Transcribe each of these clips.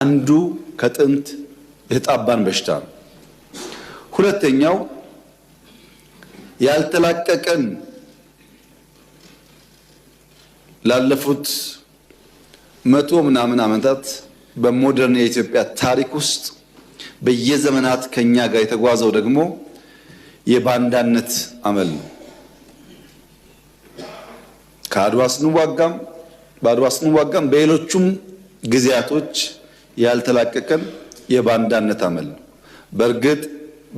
አንዱ ከጥንት የተጣባን በሽታ ነው። ሁለተኛው ያልተላቀቀን ላለፉት 100 ምናምን ዓመታት በ modern የኢትዮጵያ ታሪክ ውስጥ በየዘመናት ከኛ ጋር የተጓዘው ደግሞ የባንዳነት አመል ነው። ከአድዋ ስንዋጋም በአድዋ ስንዋጋም በሌሎቹም ጊዜያቶች ያልተላቀቀን የባንዳነት አመል ነው። በእርግጥ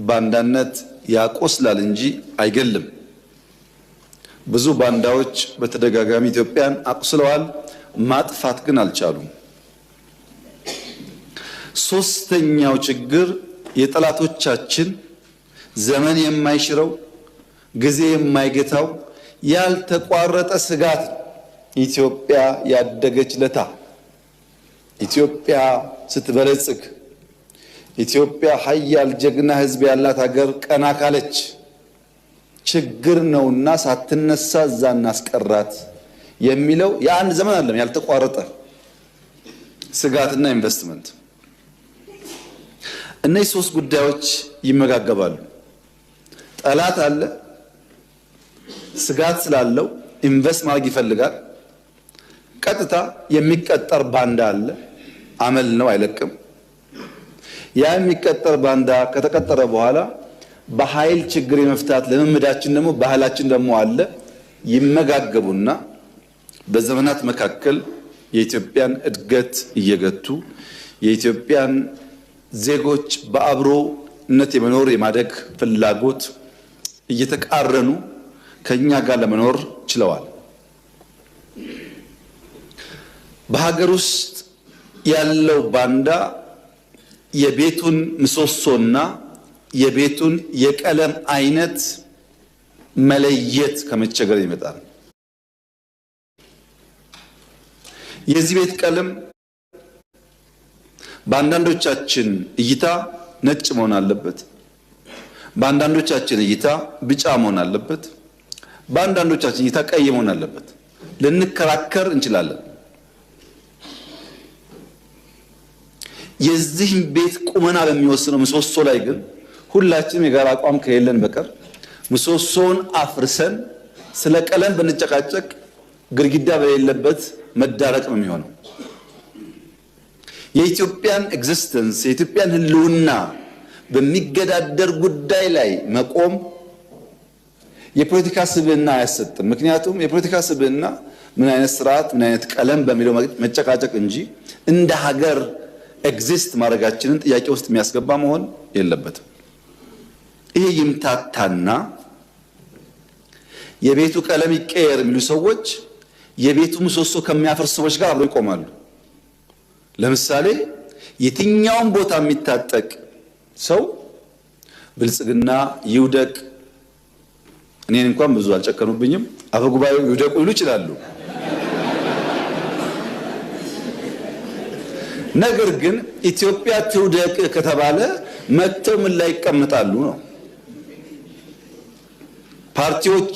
ባንዳነት ያቆስላል እንጂ አይገልም። ብዙ ባንዳዎች በተደጋጋሚ ኢትዮጵያን አቁስለዋል፣ ማጥፋት ግን አልቻሉም። ሶስተኛው ችግር የጠላቶቻችን ዘመን የማይሽረው ጊዜ የማይገታው ያልተቋረጠ ስጋት ነው። ኢትዮጵያ ያደገች ለታ፣ ኢትዮጵያ ስትበለጽግ፣ ኢትዮጵያ ሀያል ጀግና ሕዝብ ያላት ሀገር ቀና ካለች ችግር ነውና ሳትነሳ እዛ እናስቀራት የሚለው የአንድ ዘመን አለም ያልተቋረጠ ስጋትና ኢንቨስትመንት። እነዚህ ሶስት ጉዳዮች ይመጋገባሉ። ጠላት አለ፣ ስጋት ስላለው invest ማድረግ ይፈልጋል። ቀጥታ የሚቀጠር ባንዳ አለ፣ አመል ነው አይለቅም። ያ የሚቀጠር ባንዳ ከተቀጠረ በኋላ በኃይል ችግር የመፍታት ልምምዳችን ደግሞ ባህላችን ደግሞ አለ። ይመጋገቡና በዘመናት መካከል የኢትዮጵያን እድገት እየገቱ የኢትዮጵያን ዜጎች በአብሮነት የመኖር የማደግ ፍላጎት እየተቃረኑ ከኛ ጋር ለመኖር ችለዋል። በሀገር ውስጥ ያለው ባንዳ የቤቱን ምሰሶና የቤቱን የቀለም አይነት መለየት ከመቸገር ይመጣል። የዚህ ቤት ቀለም በአንዳንዶቻችን እይታ ነጭ መሆን አለበት፣ በአንዳንዶቻችን እይታ ቢጫ መሆን አለበት፣ በአንዳንዶቻችን እይታ ቀይ መሆን አለበት። ልንከራከር እንችላለን። የዚህን ቤት ቁመና በሚወስነው ምሰሶ ላይ ግን ሁላችንም የጋራ አቋም ከሌለን በቀር ምሰሶውን አፍርሰን ስለ ቀለም ብንጨቃጨቅ ግድግዳ በሌለበት መዳረቅ ነው የሚሆነው። የኢትዮጵያን existence የኢትዮጵያን ሕልውና በሚገዳደር ጉዳይ ላይ መቆም የፖለቲካ ስብዕና አያሰጥም። ምክንያቱም የፖለቲካ ስብዕና ምን አይነት ስርዓት ምን አይነት ቀለም በሚለው መጨቃጨቅ እንጂ እንደ ሀገር exist ማድረጋችንን ጥያቄ ውስጥ የሚያስገባ መሆን የለበትም። ይሄ ይምታታና የቤቱ ቀለም ይቀየር የሚሉ ሰዎች የቤቱ ምሰሶ ከሚያፈርሱ ሰዎች ጋር አብረው ይቆማሉ። ለምሳሌ የትኛውን ቦታ የሚታጠቅ ሰው ብልጽግና ይውደቅ፣ እኔን እንኳን ብዙ አልጨከኑብኝም፣ አፈጉባኤው ይውደቁ ይሉ ይችላሉ። ነገር ግን ኢትዮጵያ ትውደቅ ከተባለ መጥተው ምን ላይ ይቀመጣሉ ነው። ፓርቲዎች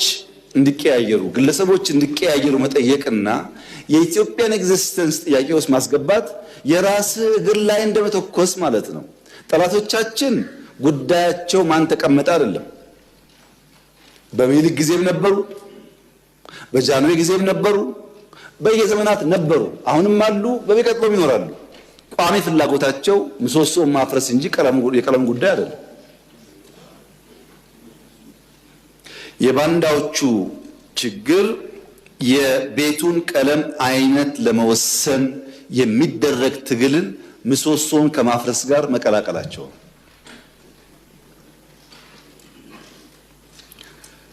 እንዲቀያየሩ ግለሰቦች እንዲቀያየሩ መጠየቅና የኢትዮጵያን existence ጥያቄ ውስጥ ማስገባት የራስ እግር ላይ እንደመተኮስ ማለት ነው። ጠላቶቻችን ጉዳያቸው ማን ተቀመጠ አይደለም። በምኒልክ ጊዜም ነበሩ፣ በጃንሆይ ጊዜም ነበሩ፣ በየዘመናት ነበሩ፣ አሁንም አሉ፣ በሚቀጥለውም ይኖራሉ። ቋሚ ፍላጎታቸው ምሰሶውን ማፍረስ እንጂ የቀለም ጉዳይ አይደለም። የባንዳዎቹ ችግር የቤቱን ቀለም አይነት ለመወሰን የሚደረግ ትግልን ምሰሶውን ከማፍረስ ጋር መቀላቀላቸው።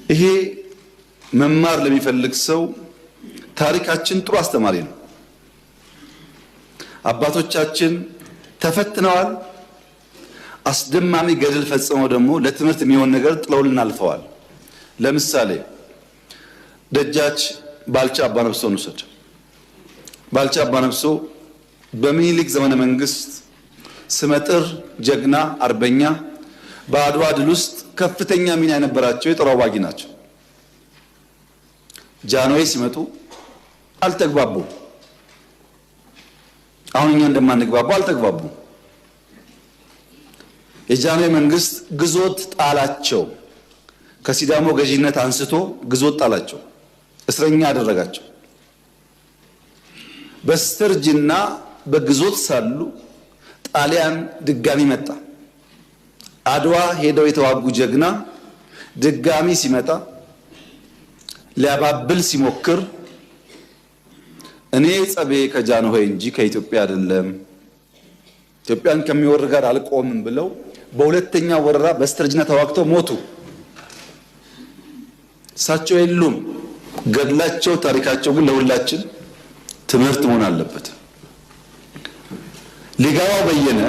ይሄ መማር ለሚፈልግ ሰው ታሪካችን ጥሩ አስተማሪ ነው። አባቶቻችን ተፈትነዋል። አስደማሚ ገድል ፈጽመው ደግሞ ለትምህርት የሚሆን ነገር ጥለውልን አልፈዋል። ለምሳሌ ደጃች ባልቻ አባነፍሶን ውሰድ። ባልቻ አባነፍሶ በምኒልክ ዘመነ መንግስት ስመጥር ጀግና አርበኛ፣ በአድዋ ድል ውስጥ ከፍተኛ ሚና የነበራቸው የጦር አዋጊ ናቸው። ጃንሆይ ሲመጡ አልተግባቡም። አሁን እኛ እንደማንግባባው አልተግባቡም። የጃንሆይ መንግስት ግዞት ጣላቸው። ከሲዳሞ ገዢነት አንስቶ ግዞት ጣላቸው፣ እስረኛ አደረጋቸው። በስተርጅና በግዞት ሳሉ ጣሊያን ድጋሚ መጣ። አድዋ ሄደው የተዋጉ ጀግና ድጋሚ ሲመጣ ሊያባብል ሲሞክር እኔ ጸቤ ከጃንሆይ እንጂ ከኢትዮጵያ አይደለም፣ ኢትዮጵያን ከሚወር ጋር አልቆምም ብለው በሁለተኛ ወረራ በስተርጅና ተዋግተው ሞቱ። እሳቸው የሉም። ገድላቸው፣ ታሪካቸው ግን ለሁላችን ትምህርት መሆን አለበት። ሊጋባው በየነ